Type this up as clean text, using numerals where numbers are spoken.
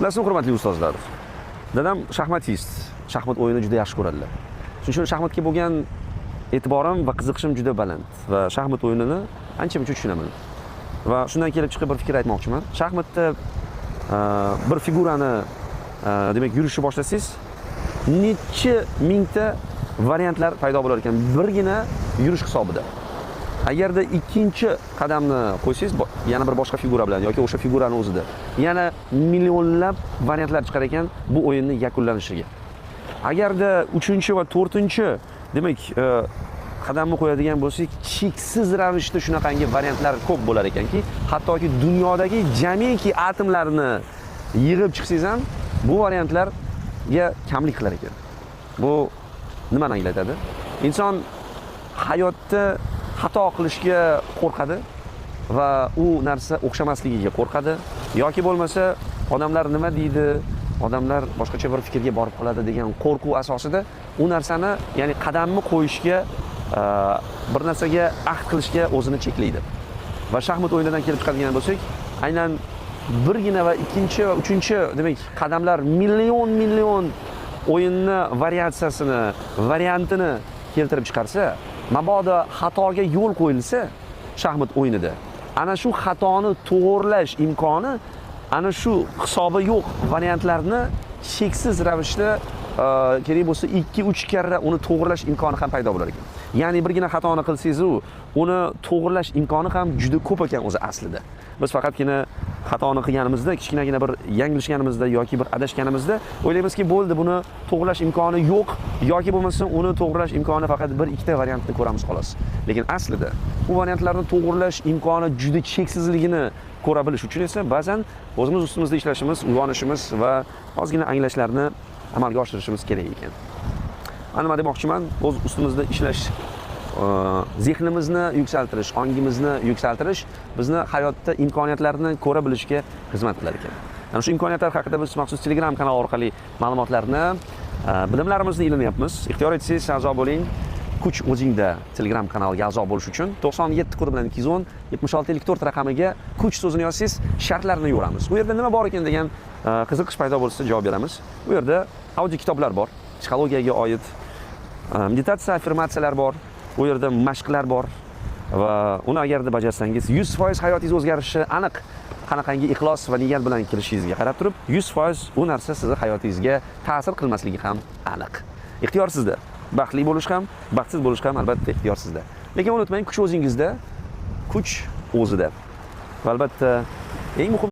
Bilasizmi, hurmatli ustozlar, dadam shaxmatist, shaxmat o'yinini juda yaxshi ko'radilar. Shuning uchun shaxmatga bo'lgan e'tiborim va qiziqishim juda baland va shaxmat o'yinini ancha-muncha tushunaman. Va shundan kelib chiqib bir fikr aytmoqchiman. Shaxmatda bir figurani demak yurishni boshlasangiz, necha mingta variantlar paydo bo'lar ekan birgina yurish hisobida. Agarda ikkinchi qadamni qo'ysangiz, yana bir boshqa figura bilan yoki o'sha figurani o'zida yana millionlab variantlar chiqar ekan bu o'yinni yakunlanishiga. Agarda uchinchi va to'rtinchi demak qadamni qo'yadigan bo'lsak, cheksiz ravishda shunaqangi variantlar ko'p bo'lar ekanki, hattoki dunyodagi jamiki atomlarni yig'ib chiqsangiz ham bu variantlarga kamlik qilar ekan. Bu nimani anglatadi? Inson hayotda xato qilishga qo'rqadi va u narsa o'xshamasligiga qo'rqadi yoki bo'lmasa odamlar nima deydi, odamlar boshqacha bir fikrga borib qoladi degan qo'rquv asosida u narsani, ya'ni qadamni qo'yishga, bir narsaga ahd qilishga o'zini cheklaydi. Va shaxmat o'yinidan kelib chiqadigan bo'lsak, aynan birgina va ikkinchi va uchinchi demak qadamlar million million o'yinni variatsiyasini, variantini keltirib chiqarsa, mabodo xatoga yo'l qo'yilsa shaxmat o'yinida, ana shu xatoni to'g'irlash imkoni, ana shu hisobi yo'q variantlarni cheksiz ravishda kerak bo'lsa 2-3 karra uni to'g'irlash imkoni ham paydo bo'lar ekan. Ya'ni birgina xatoni qilsangiz, uni to'g'irlash imkoni ham juda ko'p ekan o'zi aslida. Biz faqatgina xatoni qilganimizda, kichkinagina bir yanglishganimizda yoki bir adashganimizda o'ylaymizki, bo'ldi, buni to'g'irlash imkoni yo'q yoki bo'lmasa uni to'g'irlash imkoni faqat bir ikkita variantni ko'ramiz xolos. Lekin aslida bu variantlarni to'g'irlash imkoni juda cheksizligini ko'ra bilish uchun esa ba'zan o'zimiz ustimizda ishlashimiz, uyg'onishimiz va ozgina anglashlarni amalga oshirishimiz kerak ekan. Ana nima demoqchiman? O'z ustimizda ishlash, zehnimizni yuksaltirish, ongimizni yuksaltirish bizni hayotda imkoniyatlarni ko'ra bilishga xizmat qilar ekan. Ana shu imkoniyatlar haqida biz maxsus Telegram kanal orqali ma'lumotlarni, bilimlarimizni ilanyapmiz. Ixtiyor etsangiz a'zo bo'ling. Kuch o'zingda Telegram kanaliga a'zo bo'lish uchun 97 kodi bilan 210 76 54 raqamiga kuch so'zini yozsangiz, shartlarni yuboramiz. U yerda nima bor ekan degan qiziqish paydo bo'lsa javob beramiz. U yerda audio kitoblar bor, psixologiyaga oid meditatsiya, affirmatsiyalar bor, u yerda mashqlar bor va uni agarda bajarsangiz 100% hayotingiz o'zgarishi aniq. Qanaqangi ixlos va niyat bilan kelishingizga qarab turib 100% u narsa sizni hayotingizga ta'sir qilmasligi ham aniq. Ixtiyor sizda. Baxtli bo'lish ham, baxtsiz bo'lish ham albatta ixtiyor sizda. Lekin unutmang, kuch o'zingizda, kuch o'zida. Va albatta eng muhim